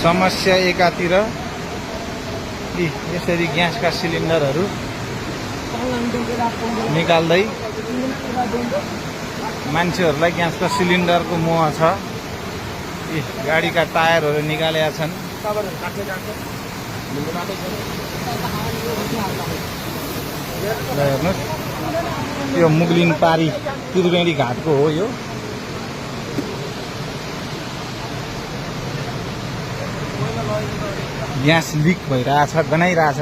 समस्या एकातिर यसरी ग्यासका सिलिन्डरहरू निकाल्दै मान्छेहरूलाई ग्यासको सिलिन्डरको मोह छ। गाडीका टायरहरू निकालेका छन्। हेर्नुहोस् यो मुगलिन पारी त्रिवेणी घाटको हो यो। ग्यास लिक भइरहेछ, गनाइरहेछ।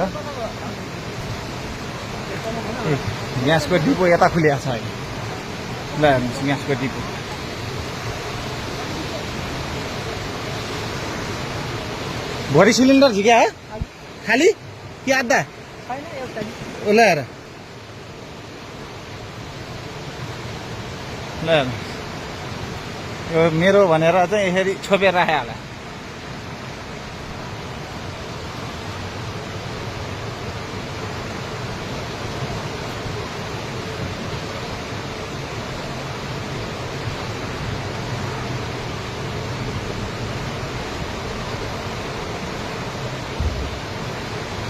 ग्यासको डिपो यता खुलिया छ अहिले। ल हेर्नुहोस् ग्यासको डिपो। भरि सिलिन्डर झिक्या है खाली कि आधा? ल हेर ल यो मेरो भनेर चाहिँ यसरी छोपेर राखे होला।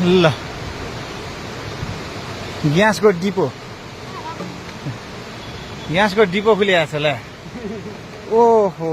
ल ग्यासको डिपो खुलिया छ ल। ओहो